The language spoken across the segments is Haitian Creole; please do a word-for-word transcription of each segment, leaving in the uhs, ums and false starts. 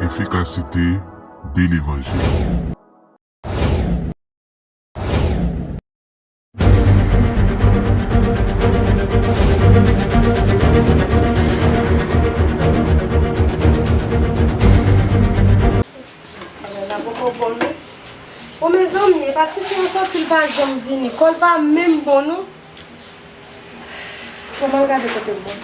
Efikasite de levanjil. Bagay la poko bon non. Bon, mezanmi, epa tifi an sòti, li pa janm vini. Kò l pa menm bon non. Bon, m al gade kote l bon.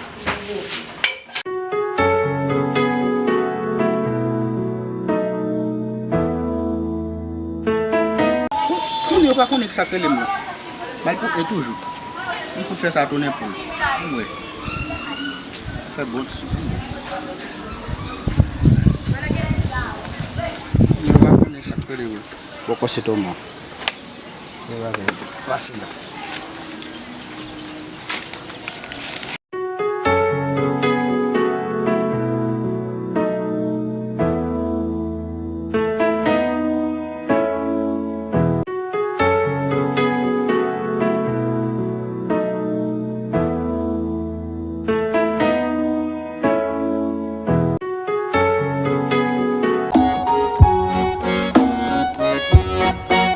Kounye yo pa konnen ki sa k rele m nan. M al koupe toujou. M fout fè sa tounen poul. Ou wè. Fè bon ti. Kounye yo pa konnen ki sa k rele yo. Bòkò se toman. Gen bagay. Pase la.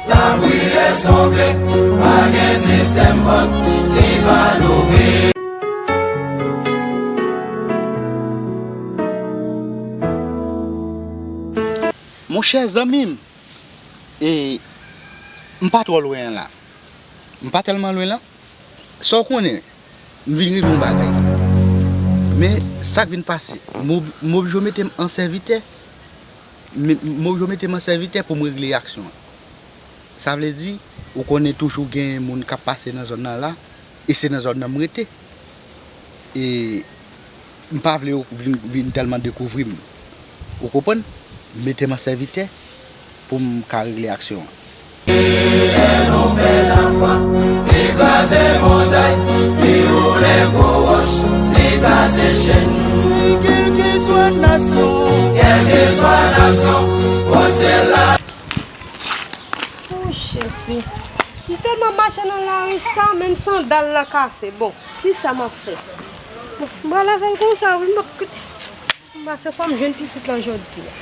Lapriyè sanble pa gen sistèm bank, li pa louvri. Monchè zanmi m, e, m pa twò lwen la. M pa tèlman lwen la. Sa w konnen, m vin regle yon bagay. Men, sa k vin pase, m ob-, m oblije yo mete m an sèvitè. M, m oblije yo mete m an sèvitè pou m regle aksyon an. Sa vle di, ou konnen toujou gen moun k ap pase nan zòn nan la, e se nan zòn nan m rete. E m pa vle yo vin, vin tèlman dekouvri m. Ou konprann? Mete m an sèvitè pou m ka regle aksyon an. Li kraze montay, li woule gwo wòch, li kase chèn. Kèlkeswa nasyon, kèlkeswa nasyon, o se la. O Jezi, m tèlman mache nan lari sa, menm sandal lan kase. Bon, kisa m ap fè? Bon, m pral avè l konsa wi, m p ap kite. M pase fò m jwenn pitit lan jodi a.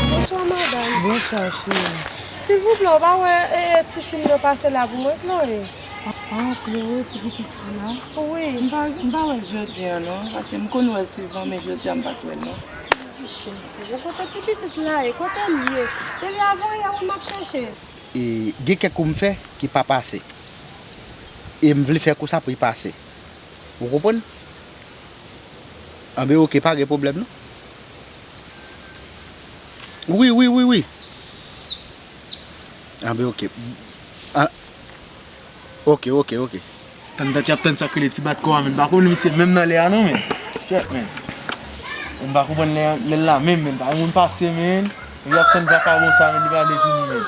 Bonswa, madanm. Bonswa, cheri. Silvouplè, ou pa wè, e, e, tifi m nan pase la pou mwen, Chloé? Ah, Chloé, ti pitit fi la? Wi. M pa, m pa wè l jodi a, non. Paske m konn wè l souvan, men jodi a, m pa t wè l, non. Jezi, bon, kote ti pitit la ye? Kote l ye? Depi avan yè, wi, m ap chèche l. E, gen kèk kou m fè ki pa pase. E m vle fè kou sa pou l pase. Ou konprann? Anben, oke, pa gen pwoblèm, non. Wi, wi, wi, wi. Anben, oke. A, oke, oke, oke. Tann dat y ap tann sa k rele ti bat kò a, men m pa konnen misye menm nan lè a, non, men. Chèt, men. M pa konprann lè, lè l la menm, men. Pa gen moun pase, men. Y ap tann vakabon sa, men, li pa vle vini, men.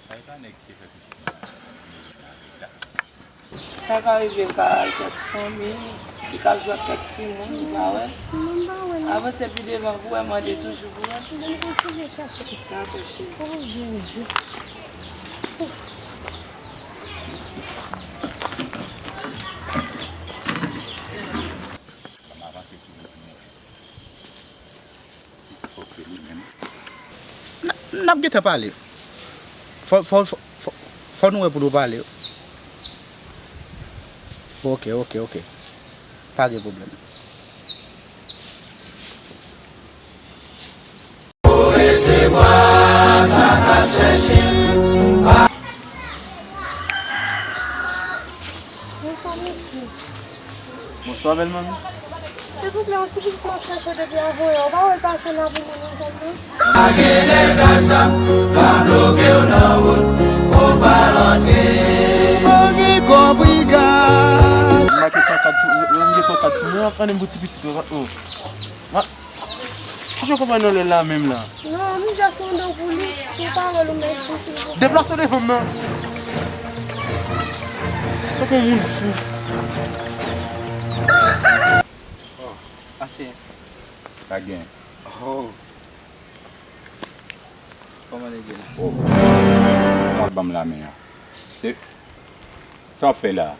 Sa e pa nèg ki te fè pitit mwen la. Sa ka rive l ka al kèk fanmi, li ka jwe ak kèk timoun, ou pa wè? Non, m pa wè, non. Avanse pi devan pou wè, mande toujou pou wè. Bon, m kontinye chache. Dakò, cheri. Oh, Jezi. Fò m avanse sou wout mwen. Fòk se li menm. N, n ap gentan pale. Fò, fò, fò, fò, fò nou wè pou nou pale. Oke, oke, oke. Pa gen pwoblèm. Ou resevwa sa k ap chèche. Bonswa, mesye. Bonswa, bèl manmi. Silvouplè, yon ti pitit m ap chèche depi avanyè. Ou pa wè l pase la pou mwen nan zòn nan? Pa gen nèg ak zam k ap bloke w nan wout, ou pa rantre. Ou gen konbrigad. M make pankad sou, m gen pankad sou mwen, ap tande m pou ti pitit ou. Ou pa janm konprann non lè l la menm la. Non, m just mande w pou li, si w pa wè l ou mèt di, silvouplè. Deplase w devan m nan. Tankou yon moun fou. Ase. Pa gen. Oh. Kòman nèg ye la? Oh. Ban m lamen an. Se sa w ap fè la?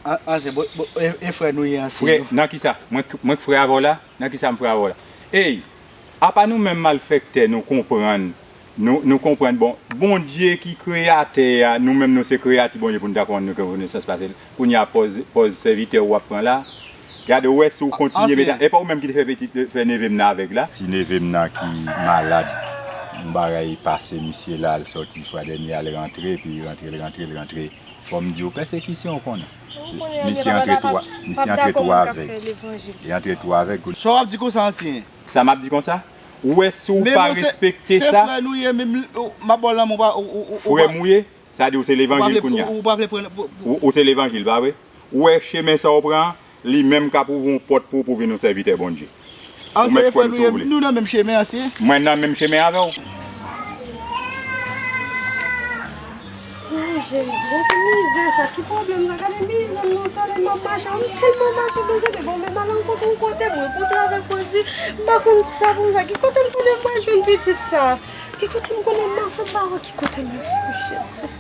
An, an, se bo, bo, e, e frè nou ye an, se Frè, nan kisa? Mwen, mwen k frè avè w la? Nan kisa m frè avè w la? Ey, apa nou menm malfektè, nou konprann, nou, nou konprann, bon, Bondye ki kreyatè a, nou menm nou se kreyati Bondye pou nou ta konn nou ke konesans pase l. Kounye a pòz, pòz sèvitè ou ap pran la. Gade, ou wè si w kontinye mete, e pa ou menm ki te fè pitit, fè neve m nan avèg la? Ti neve m nan ki malad, yon bagay pase misye la, l sòti fwa dènye a, l rantre, epi l rantre, l rantre, l rantre. Fò m di w, pèsekisyon w konnen. Misye antre tou, misye antre tou avèg. Li antre tou avèg. Sa w ap di konsa, ansyen? Sa m ap di konsa? Ou wè si w pa respekte sa? Se frè nou ye, menm m ap ba w lanmen, ou pa, ou, ou, ou, ou pa. Frè m ou ye? Sa di ou se levanjil kounye a. Ou pa vle pran. Ou, ou se levanjil, pa vre? Ou wè chemen sa w pran an, li menm ka pwouve yon pòt pou w pou w vin yon sèvitè Bondye. Ou mèt kwè m si w vle. Nou nan menm chemen an, se? Mwen nan menm chemen avè w. Oh, Jezi, gade mizè sa, ki pwoblèm sa, gade mizè m nan solèy m ap mache, m tèlman mache, mezanmi, bon, men m al rankontre yon kote, m rankontre avèk bandi, m pa konn sa pou m fè, ki kote m konnen m pral jwenn pitit sa? Ki kote m konnen m ap fè, m pa wè ki kote m ap fè, Jezi.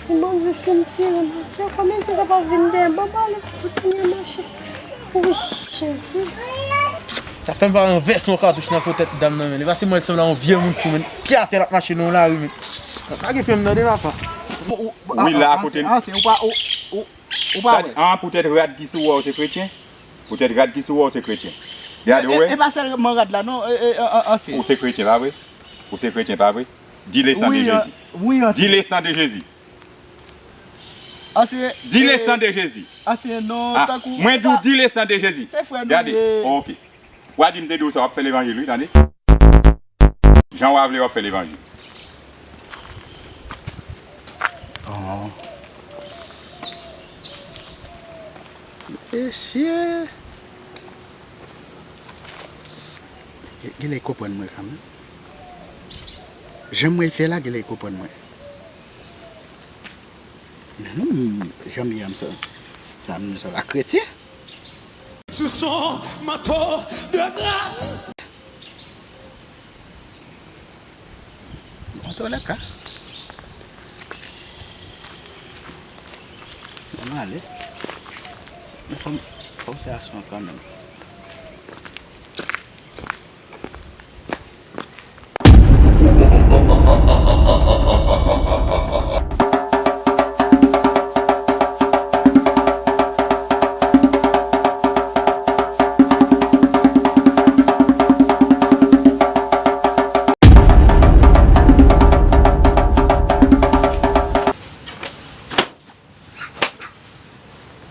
Yon bandi fin tire m atè, kòman se sa pa vin dèyè m, m ap ale kontinye mache. Wi, Jezi. Sa fè m pa ranvèse yon katouch nan po tèt dam nan, men. Li pase mwen sanble yon vye moun fou, men. Pye atè l ap mache nan yon lari, men. Lage pye m tande, papa. Wi, la kote m. Ansyen, ou pa, ou, ou, ou pa wè. An, poutèt rad ki sou wè w se kretyen? Poutèt rad ki sou wè w se kretyen? Gade, ou wè? E pa sèlman rad la, non, ansyen. Ou se kretyen, pa vre? Ou se kretyen, pa vre? Di le san de Jezi. Wi, ansyen. Di le san de Jezi. Di le san de Jezi. Ansyen, non, tankou. Mwen di w, di le san de Jezi. Se frè nou ye. Gade, ok. W a di m te di w sa, w ap fè levanjil, wi, tande. Jan w a vle, w ap fè levanjil. Oh. Mesye. Gen, genlè l konprann mwen kanmenm. Jan mwen fè la, genlè l konprann mwen. Men non, jan m ye a, m sa, sa, m sa pa kretyen. Sou son manto de gras. Antolèka, ann ale. Men fò m, fò m fè aksyon an kanmenm.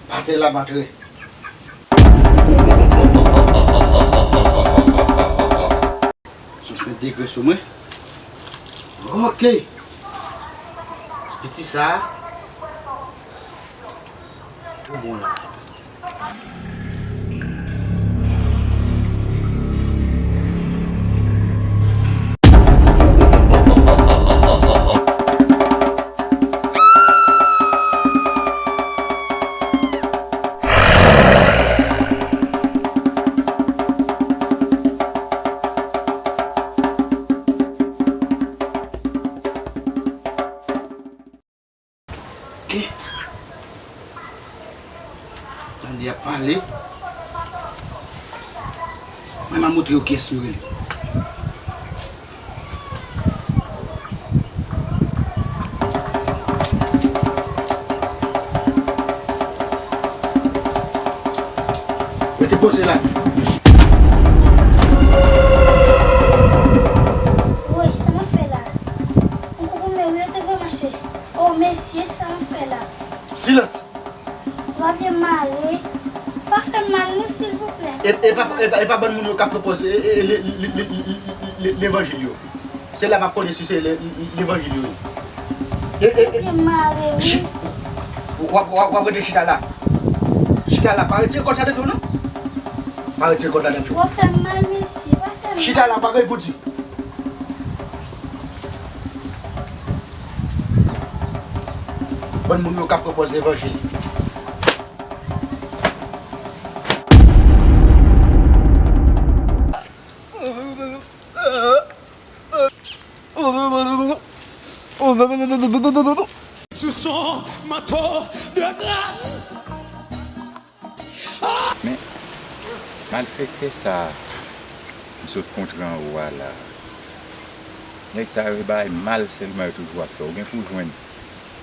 Patè la pa trè. Sot met degre sou mwen. Ok. Ti piti sa. Ou bon la. Ok. Tande y ap pale. Mwen, m a montre yo kiyès m rele. Rete poze la. Woy, sa m ap fè la? Ou, ou, ou, men, rete vre mache. O, mesye, sa m ap fè la? Silans! Ou ap byen mare. Pa fè m mal non, silvouplè. E, e pa, e pa, e pa bann moun yo k ap pran pòz, e, e, le, le, le, le, levanjil yo. Se la m ap konnen si se le, le, levanjil yo ye. E, e, e, byen mare, wi. Chi-, w ap, w ap, w ap rete chita la. Chita la, pa retire kòd sa nan pye w non. Pa retire kòd la nan pye w. W ap fè m mal, mesye, pa fè m mal. Chita la, pa gen pou di. Bann moun yo k ap pran pòz levanjil. Sous son manteau de grâce. Men, malfektè sa a m sot kontre anwo a la, nèg sa yo, se bagay mal sèlman yo toujou ap fè. Ou gen pou w jwenn,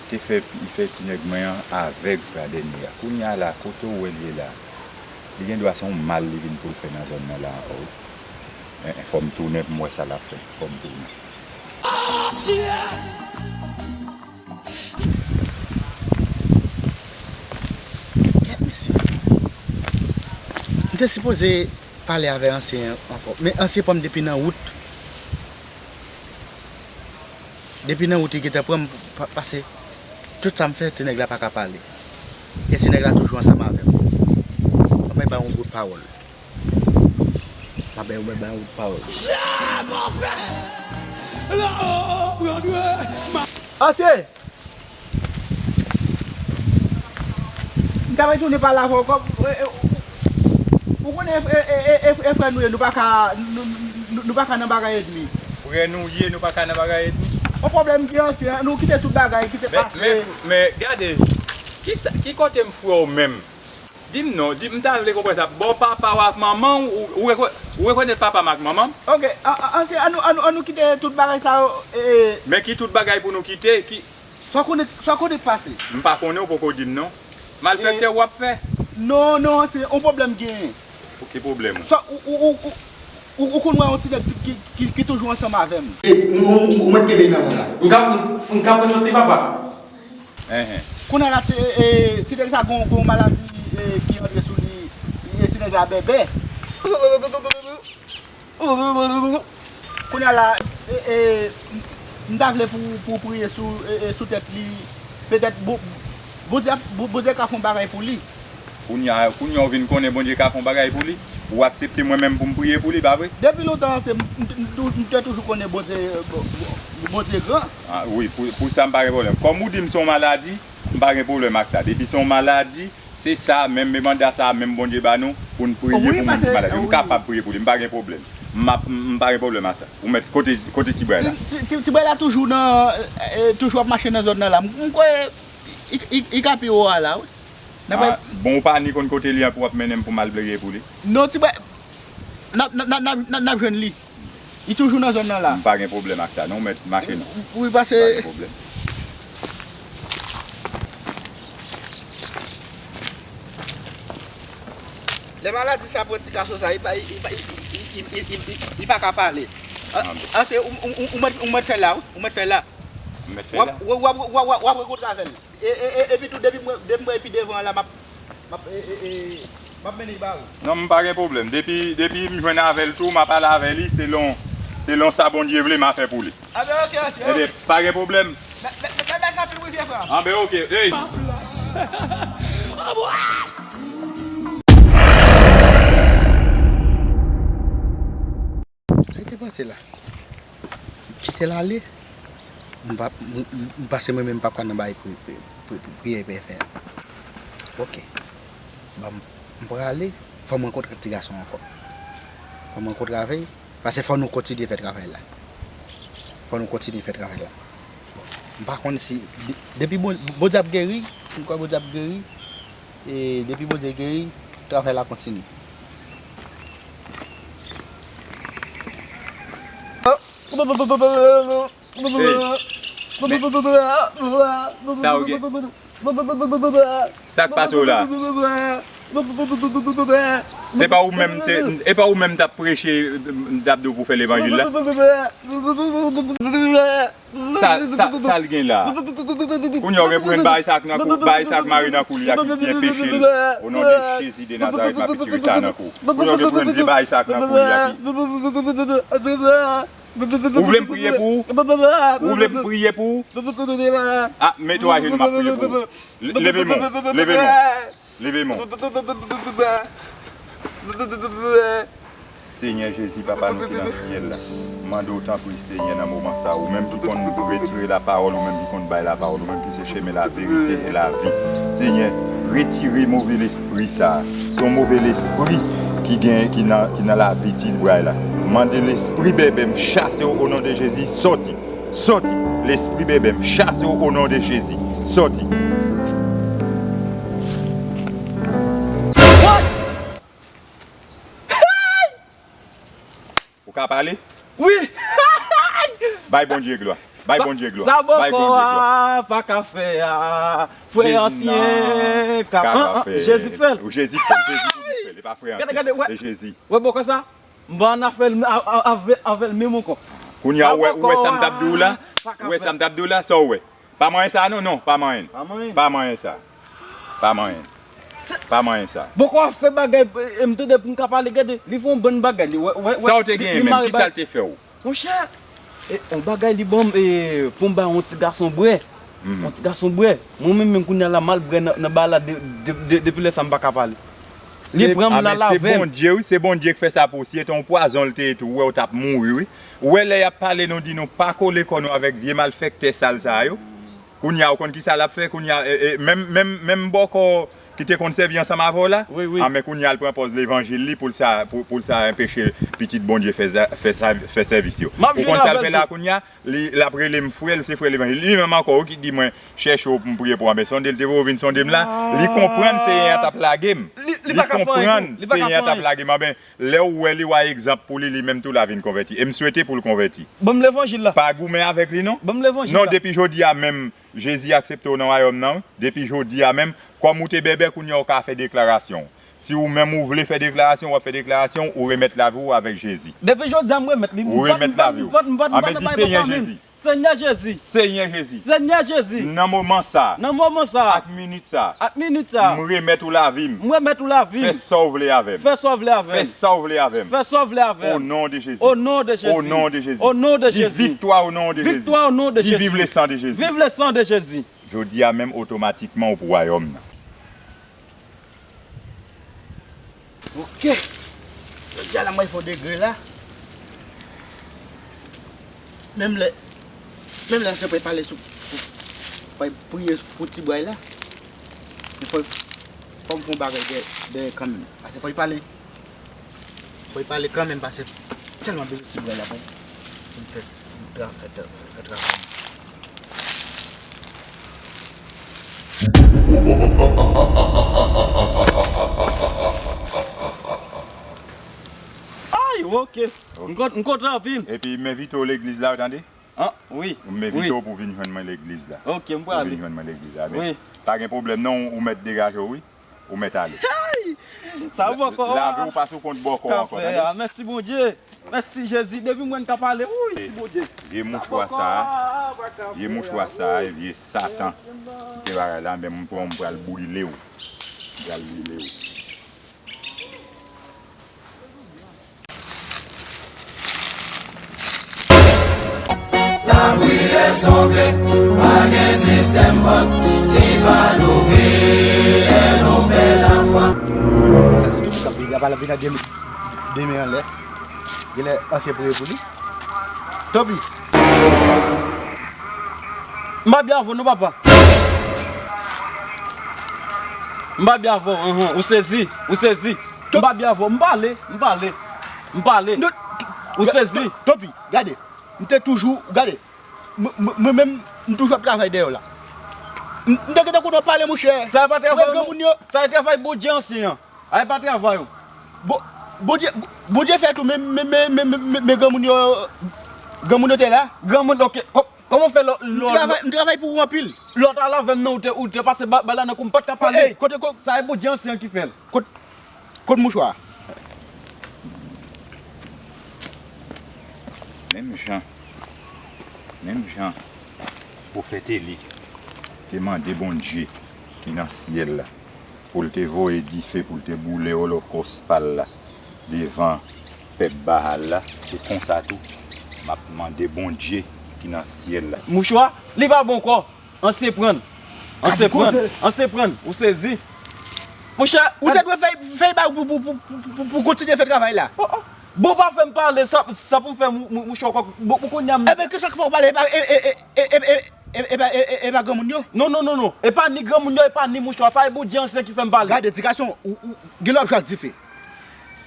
te fè, li fè ti nèg mwen an avèg frè dènye a. Kounye a la, kote w wè l ye la, li gen dwa se yon mal li vin pou l fè nan zòn nan la ankò, wi. En, en, fò m tounen pou m wè sa l ap fè. Fò m tounen. Kèt mesye. M te sipoze pale avè ansyen an ankò. Men ansyen pran m depi nan wout. Depi nan wout li gentan pran m pa-, pase tout sa m fè, ti nèg la pa ka pale. E ti nèg la toujou ansanm avè m. Mwen bay yon bout pawòl. Sa bay, mwen bay yon pawòl. Ansyen! M ta retounen pale avè w kòm, e, e, ou konnen e, e, e, e, e frè nou ye, nou pa ka, nou, nou, nou pa ka nan bagay ènmi. Frè nou ye, nou pa ka nan bagay ènmi? Yon pwoblèm ki ansyen, nou kite tout bagay, kite pase. Men, men, men, gade, ki sa, ki kote m frè w menm? Di m non, di m, m ta vle konprann sa. Bò papa w ak manman w, ou, ou rekò-, ou rekonèt papa m ak manman m? Oke, an, an, ansyen, an nou, an nou, an nou kite tout bagay sa yo, e, e. Men ki tout bagay pou nou kite, ki. Sa w konnen, sa w konnen k pase? M pa konnen, ou poko di m non. Malfektè w ap fè? Non, non, se yon pwoblèm genyen. Pou ki pwoblèm ou? Sa, ou, ou, ou, ou, ou, ou konn wè yon ti nèg ki, ki, ki, ki toujou ansanm avè m. E, ou, ou, ou mèt kenbe nan men la. M ka, m, m ka prezante papa. Enhen. Kounye a la, ti, e, e, ti nèg sa gon, gon maladi, e, ki antre sou li, e, ti nèg la bèbè. Kounye a la, e, e, m, m ta vle pou, pou w priye sou, e, e, sou tèt li, petèt Bon-, Bondye ap, Bon-, Bondye ka fè yon bagay pou li. Kounye a, kounye a w vin konnen Bondye ka fè yon bagay pou li? Ou aksepte mwen menm pou m priye pou li, pa vre? Depi lontan, se, m, m, m, m te toujou konnen Bondye, Bon-, Bon-, Bondye gran. A, wi, pou, pou sa, m pa gen pwoblèm. Kòm ou di m se yon maladi, m pa gen pwoblèm ak sa. Depi se yon maladi, se sa, menm manda sa, menm Bondye ba nou, pou n priye pou moun ki malad yo. M kapab priye pou li, m pa gen pwoblèm. M ap, m, m pa gen pwoblèm ak sa. Ou mèt kote, kote ti bway la? Ti, ti, ti, ti bway la toujou nan, e, e, toujou ap mache nan zòn nan la. M, m kwè, li, li, li ka pi wo a la, wi. N ap... A, bon, ou pa ni konn kote li an pou w ap mennen m pou m al priye pou li? Non, ti bway, n ap, n ap, n ap, n ap, n ap jwenn li. Li toujou nan zòn nan la. M pa gen pwoblèm ak sa, non, mèt mache non. Wi, pase. M pa gen pwoblèm. Lè maladi sa pran ti gason sa, li pa, li, li pa, li, li pa ka pale. An, an, se, ou, ou, ou, ou mèt, ou mèt fè la, wi. Ou mèt fè la. M mèt fè la. W ap, w ap, w ap, w ap, w ap rankontre avè l. E, e, e, epi tou, depi mwen, depi mwen epi devan an la, m ap, m ap, e, e, e, m ap mennen l ba ou. Non, m pa gen pwoblèm. Depi, depi m jwenn avè l tou, m ap pale avè li selon, selon sa Bondye vle m a fè pou li. A ben, oke, ansyen, oke. Ebyen, pa gen pwoblèm. Mè, mè, mè, mèsi anpil wi, vye frè. A ben, oke. Ey! Sa ki te pase la? M kite l ale. M pa, m, m, m panse mwen menm m p ap ka nan bay pri, pri, pri, pri, priyè pè fè a. Oke. Bon, m, m prale, fò m rankontre ti gason ankò. Fò m rankontre avè l, paske fò nou kontinye fè travay la. Fò nou kontinye fè travay la. M pa konn si, de-, depi Bon-, Bondye ap geri, m kwè Bondye ap geri, e depi Bondye geri, travay la kontinye. Ey. Men, sa w gen? Sa k pase w la? Se pa ou menm te, e pa ou menm t ap di w pou fè levanjil la? Sa, sa, sa l gen la? Kounye a w gen pou jwenn bagay sa k nan kou, bagay sa k mare nan kou li a ki, ki enpeche l. O non de Jezi de Nazarèt, m ap retire sa nan kou. Kounye a w gen pou jwenn vye bagay sa k nan kou li a ki. Ou vle m priye pou ou? Ou vle m priye pou ou? A, mete w ajenou, m ap priye pou ou. Le-, leve men w, leve men w. Leve men w. Senyè Jezi, Papa nou ki nan syèl la, m mande w tanpri, Senyè, nan moman sa, ou menm ki konn retire lapawòl, ou menm ki konn bay lapawòl, ou menm ki se chemen, laverite e lavi. Senyè, retire move lespri sa a. Se yon move lespri ki gen, ki nan, ki nan lavi ti bway la. M mande lespri bèbè, m chase w o non de Jezi, sòti. Sòti, lespri bèbè, m chase w o non de Jezi. Sòti. Ou ka pale? Wi. Bay Bondye glwa. Bay Bondye glwa. Sa bòkò a pa ka fè a. Frè ansyen ka fè. Jezi fè l. Jezi fè l. Jezi fè l. E pa frè ansyen. Gade, gade, wè. Se Jezi. Wè bòkò sa? M pa ann afè l, a- a- avè avè l menm ankò. Kounye a, ou wè, ou wè sa m t ap di w la? Ou wè sa m t ap di w la? Sa w wè? Pa manyen sa non, non, pa manyen. Pa manyen. Pa manyen sa. Pa manyen. Pa manyen sa. Bòkò a fè bagay, e, m tande pou m ka pale, gade, li fè yon bann bagay, li wè, wè, wè. Sa w te genyen menm? Kisa l te fè w? Monchè, e, yon bagay li ban m, e, pou m bay yon ti gason bwè. Yon ti gason bwè. Mwen menm, menm kounye a la, m al bwè nan, nan ba la de, de, de, depi lè sa m pa ka pale. Li pran m la lavè m. Se Bondye, wi, se Bondye k fè sa pou w. Si se te yon pwazon l te ye tou, ou wè w t ap mouri, wi. Ou wè lè y ap pale nou, di nou pa kole kò nou avèk vye malfèktè sal sa yo. Kounye a, ou konn kisa l ap fè? Kounye a, e, e, menm, menm, menm bòkò ki te konn sèvi ansanm avè w la, a, men kounye a, l pran pòz levanjil li pou l sa, pou, pou l sa anpeche pitit Bondye fè, fè, fè sèvis yo. Ou konn sa l fè la kounye a? Li, l ap rele m frè l, se frè levanjil. Li menm ankò, wi, ki di mwen, chèche w pou m priye pou w. Anben, sonde l te voye w vin sonde m la. Li konprann Senyè a t ap lage m. Li konprann Senyè a t ap lage m. Anben, lè w wè li, w a egzanp pou li, li menm tou l a vin konvèti. E m swete pou l konvèti. Ban m levanjil la. Pa goumen avèk li, non. Ban m levanjil la. Non, depi jodi a menm, Jezi aksepte w nan wayòm nan, wi. Depi jodi a menm, kòm ou te bèbè, kounye a w ka fè deklarasyon w. Si ou menm ou vle fè deklarasyon, w ap fè deklarasyon, ou remèt lavi w avèk Jezi. Depi jodi a, m remèt li. Ou remèt lavi w. Anben, di, Senyè Jezi. Senyè Jezi. Senyè Jezi. Senyè Jezi. Nan moman sa. Nan moman sa. Ak minit sa. Ak minit sa. M remèt ou lavi m. M remèt ou lavi m. Fè sa w vle avè m. Fè sa w vle avè m. Fè sa w vle avè m. Fè sa w vle avè m. O non de Jezi. O non de Jezi. O non de Jezi. O non de Jezi. Di viktwa o non de Jezi. Viktwa o non de Jezi. Di viv le san de Jezi. Viv le san de Jezi. Jodi a menm, otomatikman, ou pou wayòm nan. Ok. Jodi a la, mwen fè yon degre la. Menm lè, menm lè se pou pale sou, pou, pou priye pou ti bway la. Men fò, fò m fè yon bagay dèyè, dèyè kanmenm. Paske fò l pale. Fò l pale kanmenm, paske tèlman bezwen ti bway la pou, pou m fè, pou m tra-, fè, fè, fè travay. Ay, ok. Ok. M kont-, m kontan anpil. Epi m envite w legliz la, w tande? Ah, wi. M envite w pou w vin jwenn mwen legliz la. Ok, m prale. Pou w vin jwenn mwen legliz la. Men, wi, pa gen pwoblèm non, ou mèt degaje w, wi. Ou mèt ale. Hey! Sa bòkò a. Lave w pase w kont bòkò ankò, tande? Mèsi Bondye. Mèsi Jezi. Depi m wè n ka pale, wouy, Bondye. Vye mouchwa sa a, vye mouchwa sa a, e vye Satan. Te bagay la, men m pran, m pral brile w. M pral brile w. Lapriyè sonble, pa gen sistèm bank, li pa love, lè nou fè lafwa. Sa te di, sa vin, la pa vin ak de, de men anlè. Genlè ansyen priye pou li. Toby. M pa byen avè w non, papa. M pa byen avè w, enhen, ou sezi, ou sezi. M pa byen avè w, m pale, m pale, m pale. Ou sezi. Toby, gade, m te toujou, gade, mwen, mwen, mwen menm, m toujou ap travay dèyè w la. M, m te gentan kontan pale, monchè. Sa e pa travay ou non. Sa e travay Bondye ansyen an. A e pa travay ou. Bon, Bondye, Bondye fè tou, men, men, men granmoun yo, granmoun yo te la. Granmoun, ok. Kò-, kòman w fè lò, lò, m travay, m travay pou ou anpil. Lè w t al avè m nan, ou te, ou te pase ba, ba la nan kou m pa t ka pale. Ey, kote, ko-, sa e Bondye ansyen an ki fè l. Kot, kot mouchwa a? Menm jan, menm jan pwofèt Eli te mande Bondye ki nan syèl la pou l te voye dife, pou l te boule olokòs pa l la devan pèp Baal la, se konsa tou m ap mande Bondye ki nan syèl la. Mouchwa, li pa bon ankò. Ansyen prann. Ansyen prann. Ansyen prann. Ou sezi. Monchè, ou te dwe fè, fè bay pou, pou, pou kontinye fè travay la. Oh, oh. Bon, pa fè m pale, sa, sa pou m fè mou-, mou-, mouchwa ankò. Bon, pou kounye a m... Ebyen, kisa k fè w pale? E pa, e, e pa, e, e, e pa granmoun yo? Non, non, non, non. E pa ni granmoun yo, e pa ni mouchwa. Sa e Bondye ansyen ki fè m pale. Gade, ti gason, ou, ou, gen lè w ap jwe ak dife.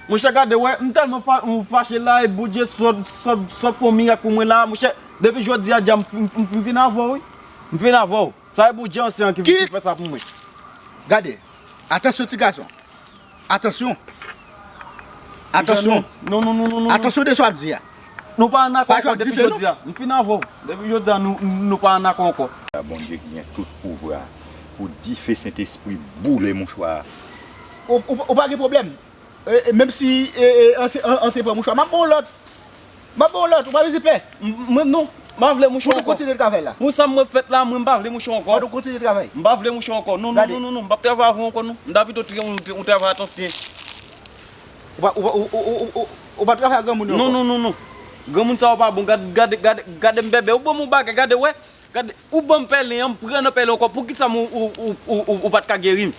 Monchè, gade, wè, m tèlman fa- m fache la, e Bondye sot, sot, sot fè yon mirak pou mwen la, monchè. Depi jodi a, dja m, m, m, m fin avè w, wi. M fin avè w. Sa e Bondye ansyen an ki, ki fè sa pou mwen. Gade, atansyon, ti gason. Atansyon. Atansyon. Non, non, non, non, non, non. Atansyon de sa w ap di a. Nou pa annakò ankò depi jodi a. M fin avè w. Depi jodi a, nou, nou pa annakò ankò. Bondye ki gen tout pouvwa pou dife Sentespri boule mouchwa a. Ou, ou, ou pa gen pwoblèm. E, e, menm si, e, e, ansyen, an- ansyen pran mouchwa, m ap ba w lòt. M ap ba w lòt, ou pa bezwen pè. M- Mwen non, m pa vle mouchwa ankò. Pou nou kontinye travay la. Pou sa mwen fèt la, mwen m pa vle mouchwa ankò. Fò nou kontinye travay. M pa vle mouchwa ankò. Non, non, non, non, non, m p ap travay avè w ankò, non. M ta pito te yon, yon travay atansyen. Ou pa, ou pa, ou, ou, ou, ou, ou pa travay ak granmoun yo ankò? Non, non, non, non. Granmoun sa yo pa bon. Gade, gade, gade, gade m bèbè. Ou ban m yon bagay, gade, wè. Gade, ou ban m pèlen an, m pran nan pèlen ankò. Poukisa m ou, ou, ou, ou, ou, ou pa t ka geri m?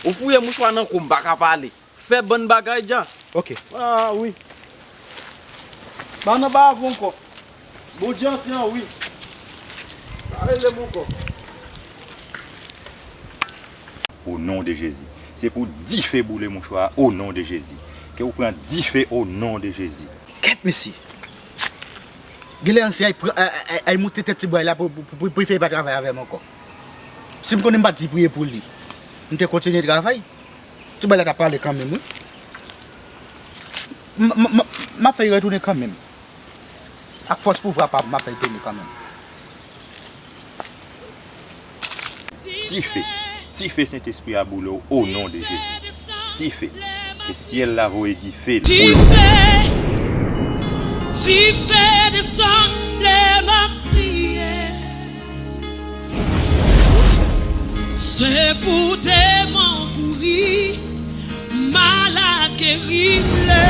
Ou fouye mouchwa nan kou m, m pa ka pale. Fè bann bagay dja. Ok. Ah, wi. Pa nan ba avè w ankò. Bondye ansyen an, wi. Pa rele m ankò. O non de Jezi. Se pou dife boule mouchwa a, o non de Jezi. Ke ou pran dife o non de Jezi. Kèt, mesye. Genlè ansyen ay pran, ay, ay, ay, ay moute tèt ti bway la pou, pou, pou, pou, pou fè pa travay avè m ankò. Si m konnen m pa t di priye pou li, m te kontinye travay. Ti bway la t ap pale kanmenm, wi. M, m, m, m ap fè y retounen kanmenm. Ak fòs pouvwa pa m, m ap fè y tounen kanmenm. Dife, dife Sentespri a boule w o non de Jezi. Dife. Ke syèl la voye dife li. Dife, dife desann lè m ap priye. Se pou demon kouri, malad geri lè